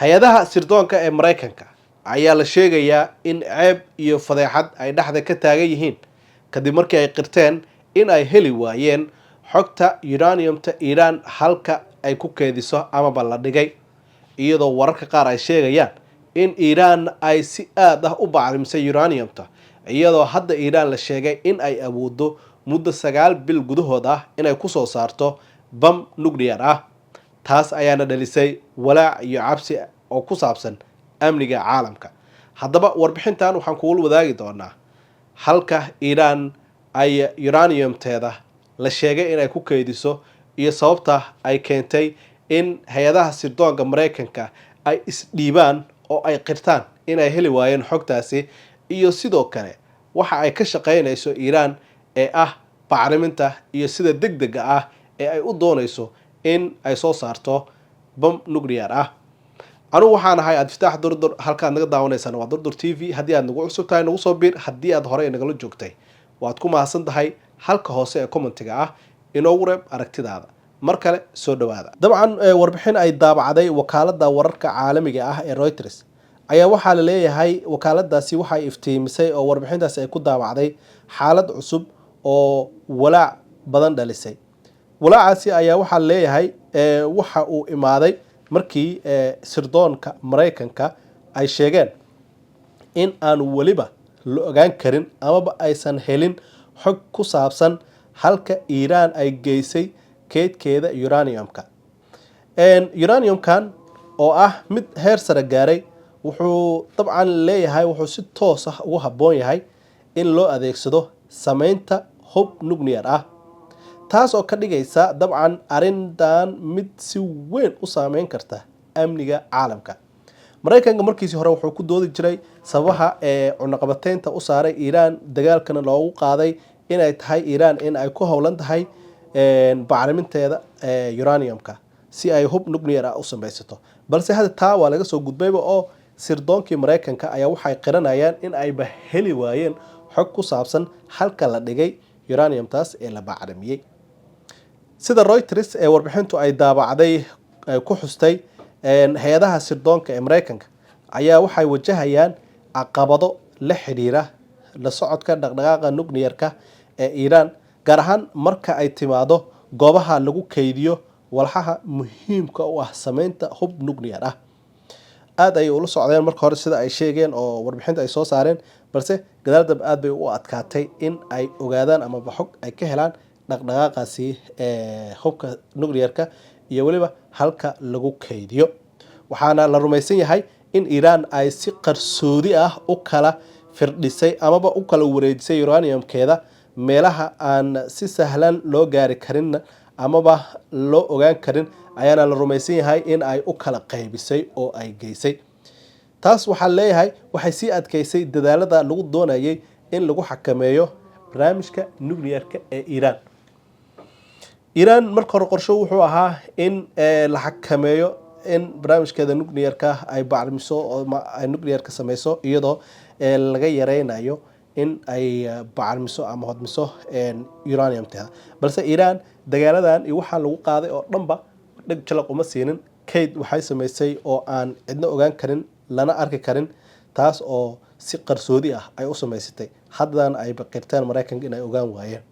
Hay-adaha sirdoonka ee Maraykanka ayaa la sheegayaa in ceeb iyo fadeexad ay dhexda ka taagan yihiin, kadib markii ay qirteen in ay heli waayeen xogta uraniumta Iiraan halka ay ku keediso amaba la dhigay, iyadoo wararka qaar ay sheegayaan in Iiraan ay si aad ah u bacrimisay uraniumta, iyadoo hadda Iiraan la sheegay in ay awoodo muddo 9 bil gudahood ah inay kusoo saarto bam nuclear ah. Taas ayaana dhalisay walaac iyo cabsi oo ku saabsan amniga caalamka. Haddaba, warbixintan waxaan kugula wadaagi doonaa halka Iiraan ay uraniumteeda la sheegay inay ku keydiso iyo sababta ay keentay in hay-adaha sirdoonka Maraykanka ay isdhiibaan oo ay qirtaan inay heli waayeen xogtaasi, iyo sidoo kale waxa ay ka shaqeynayso Iiraan ee ah bacriminta iyo sida deg dega ah ee ay u doonayso in ay soo saarto bam nuclear ah. Anugu waxaan ahay Adfitaax Durdur. Halkaad naga daawanaysaan waa Durdur TV. Haddii aad nagu cusub tahay, nagu soo biir. Haddii aad horey nagala joogtay, waad ku mahadsan tahay. Halka hoose ee commentiga ah inoogu reeb aragtidaada. Mar kale soo dhawaada. Dabcan, warbixin ay daabacday wakaalada wararka caalamiga ah ee Reuters ayaa waxaa la leeyahay wakaaladaasi waxay iftiimisay oo warbixintaasi ay ku daabacday xaalad cusub oo walaac badan dhalisay. Walaacaasi ayaa waxaa la leeyahay waxa uu imaaday markii sirdoonka Maraykanka ay sheegeen in aan weliba la ogaan karin amaba aysan helin xog ku saabsan halka Iiraan ay geysay keydkeeda uraniumka. Uraniumkan oo ah mid heer sare gaaray wuxuu dabcan leeyahay wuxuu si toos ah ugu habboon yahay in loo adeegsado sameynta hub nuclear ah, taas oo ka dhigaysa dabcan arrintan mid si weyn u saameyn karta amniga caalamka. Maraykanka markiisii hore wuxuu ku doodi jiray sababaha ee cunaqabateynta u saaray Iiraan, dagaalkana loogu qaaday, inay tahay Iiraan in ay ku howlan tahay bacriminteeda uraniumka si ay hub nuclear ah u samaysato. Balse hadda taa waa laga soo gudbayba, oo sirdoonkii Maraykanka ayaa waxay qiranayaan in ayba heli waayeen xog ku saabsan halka la dhigay uraniumtaas ee la bacrimiyey. Sida Reuters ee warbixintu ay daabacday ay ku xustay, hay-adaha sirdoonka ee Maraykanka ayaa waxay wajahayaan caqabado la xiriira la socodka dhaqdhaqaaqa nuclear-ka ee Iiraan, gaar ahaan marka ay timaado goobaha lagu keydiyo walxaha muhiimka u ah sameynta hub nuclear ah. Aada ayay ula socdeen marka hore, sida ay sheegeen oo warbixinta ay soo saareen, balse gadaal dambe aad bay u adkaatay in ay ogaadaan amaba xog ay ka helaan dhaqdhaqaaqaasi ee hubka nuclear-ka iyo weliba halka lagu keydiyo. Waxaana la rumaysan yahay in Iiraan ay si qarsoodi ah u kala firdhisay amaba u kala wareejisay uraniumkeeda meelaha aan si sahlan loo gaari karin amaba loo ogaan karin, ayaana la rumaysan yahay in ay u kala qaybisay oo ay geysay. Taas waxaa leeyahay waxay sii adkeysay dadaalada lagu doonayay in lagu xakameeyo barnaamijka nuclear-ka ee Iiraan. Iiraan marka hore qorsho wuxuu ahaa in la xakameeyo in barnaamijkeeda nuclear-ka ay bacrimiso oo ay nuclear-ka sameyso, iyadoo laga yareynayo in ay bacrimiso ama hodmiso uraniumteeda. Balse Iiraan dagaaladan iyo waxaa lagu qaaday oo dhanba dheg jalaq uma siinin. Kayd waxay samaysay oo aan cidna ogaan karin lana arki karin, taas oo si qarsoodi ah ay u samaysatay, haddana ay qirteen Maraykanka inay ogaan waayeen.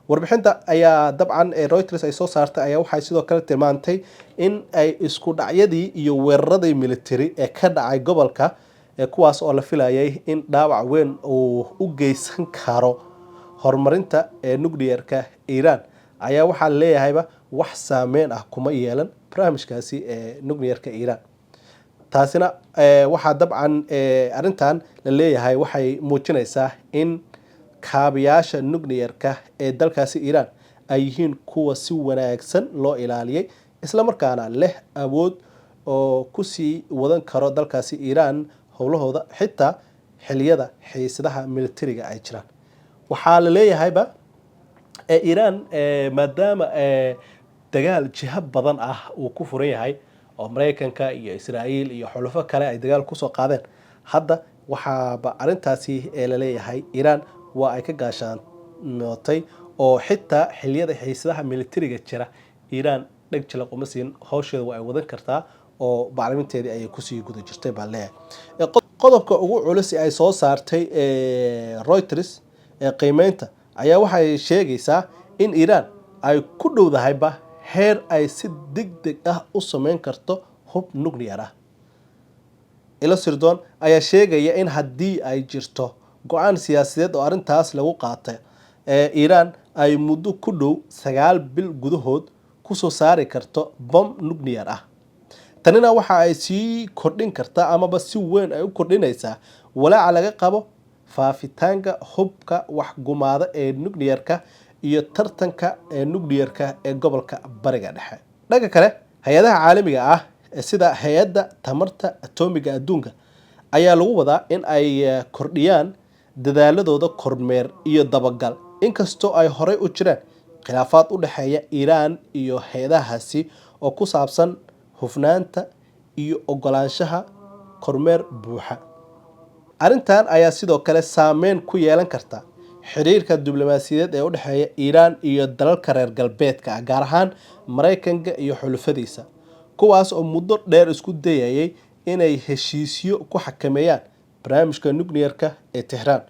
Warbixinta ayaa dabcan ee Reuters ay soo saartay ayaa waxay sidoo kale tilmaantay in ay isku dhacyadii iyo weeraradii military ee ka dhacay gobolka, ee kuwaas oo la filayay in dhaawac weyn uu u geysan karo horumarinta ee nuclear-ka Iiraan, ayaa waxaa leeyahayba wax saameyn ah kuma yeelan barnaamijkaasi ee nuclear-ka Iiraan. Taasina waxaa dabcan arrintan la leeyahay waxay muujinaysaa in kaabayaasha nuclear-ka ee dalkaasi Iiraan ay yihiin kuwa si wanaagsan loo ilaaliyay, islamarkaana leh awood oo kusii wadan karo dalkaasi Iiraan howlahooda xitaa xiliyada xiisadaha militariga ay jiraan. Waxaa la leeyahayba Iiraan, maadaama dagaal jiho badan ah uu ku furan yahay oo Maraykanka iyo Israa'iil iyo xulafo kale ay dagaal kusoo qaadeen, hadda waxaaba arrintaasi ee laleeyahay Iiraan waa ay ka gaashaanootay, oo xitaa xiliyada xiisadaha militariga jira Iiraan dheg jalaq uma siin, hawsheeda waa ay wadan kartaa. Oo bacriminteedii ayay kusii guda jirtay baa leeyahay. Qodobka ugu culus ee ay soo saartay Reuters ee qiimeynta ayaa waxay sheegaysaa in Iiraan ay ku dhowdahayba heer ay si degdeg ah u sameyn karto hub nuclear ah. Ilo sirdoon ayaa sheegaya in haddii ay jirto go'aan siyaasadeed oo arrintaas lagu qaatay, ee Iiraan ay muddo ku dhow 9 bil gudahood kusoo saari karto bom nuclear ah. Tanina waxa ay sii kordhin kartaa amaba si weyn ay u kordhinaysaa walaaca laga qabo faafitaanka hubka waxgumaada ee nuclearka iyo tartanka ee nuclearka ee gobolka Bariga Dhexe. Dhanka kale, hay'adaha caalamiga ah ee sida Hay'adda Tamarta Atomiga Adduunka ayaa lagu wadaa in ay kordhiyaan dadaaladooda kormeer iyo dabagal, inkastoo ay horey u jiraan khilaafaad u dhexeeya Iiraan iyo hay'adahaasi oo ku saabsan hufnaanta iyo ogolaanshaha kormeer buuxa. Arrintan ayaa sidoo kale saameyn ku yeelan karta xiriirka diblomaasiyadeed ee u dhexeeya Iiraan iyo dalalka reer galbeedka ah, gaar ahaan Maraykanka iyo xulafadiisa, kuwaas oo muddo dheer isku dayayay inay heshiisyo ku xakameeyaan barnaamijka nuclear-ka ee Tehraan.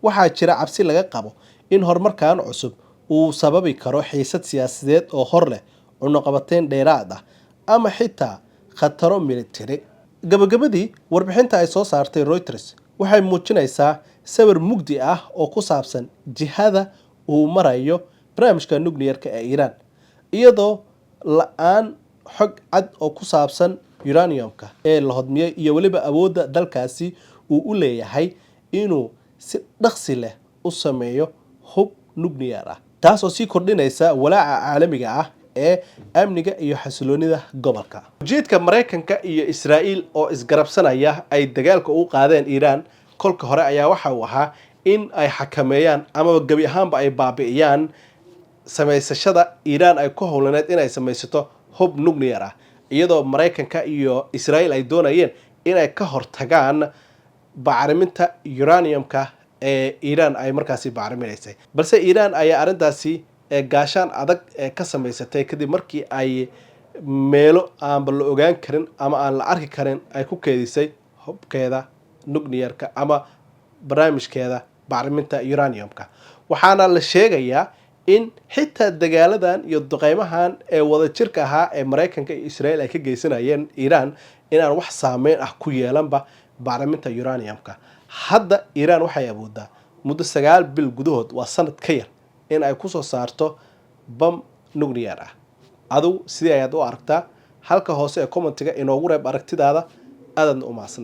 Waxaa jira cabsi laga qabo in horumarkan cusub uu sababi karo xiisad siyaasadeed oo hor leh, cunaqabateyn dheeraad ah ama xitaa khataro militari. Gabagabadii, warbixinta ay soo saartay Reuters waxay muujinaysaa sawir mugdi ah oo ku saabsan jihada uu marayo barnaamijka nuclear-ka ee Iiraan, iyadoo la'aan xog cad oo ku saabsan uranium-ka ee la hodmiyey iyo weliba awoodda dalkaasi uu u leeyahay inuu si dhaqsi leh u sameeyo hub nuclear ah, taas oo sii kordhinaysa walaaca caalamiga ah ee amniga iyo xasiloonida gobolka. Ujeedka Maraykanka iyo Israa'iil oo isgarabsanaya ay dagaalka ugu qaadeen Iiraan kolka hore ayaa waxa uu ahaa in ay xakameeyaan amaba gebi ahaanba ay baabi'iyaan samaysashada Iiraan ay ku howlaneed inay samaysato hub nuclear ah, iyadoo Maraykanka iyo Israa'iil ay doonayeen inay ka hortagaan bacriminta uranium-ka ee Iiraan ay markaasi bacriminaysay. Balse Iiraan ayaa arrintaasi gaashaan adag ee ka samaysatay kadib markii ay meelo aanba la ogaan karin ama aan la arki karin ay ku keedisay hubkeeda nuclear-ka ama barnaamijkeeda bacriminta uranium-ka. Waxaana la sheegayaa in xitaa dagaaladan iyo duqeymahan ee wadajirka ahaa ee Maraykanka iyo Israel ay ka geysanayeen Iiraan inaan wax saameyn ah ku yeelanba bacriminta uranium-ka. Hadda Iiraan waxay awoodaa muddo 9 bil gudahood, waa sanad ka yar, in ay kusoo saarto bam nuclear ah. Adigu sidee ayaad u aragtaa? Halka hoose ee comment-iga inoogu reeb aragtidaada. Aadaadna u mahadsantahay.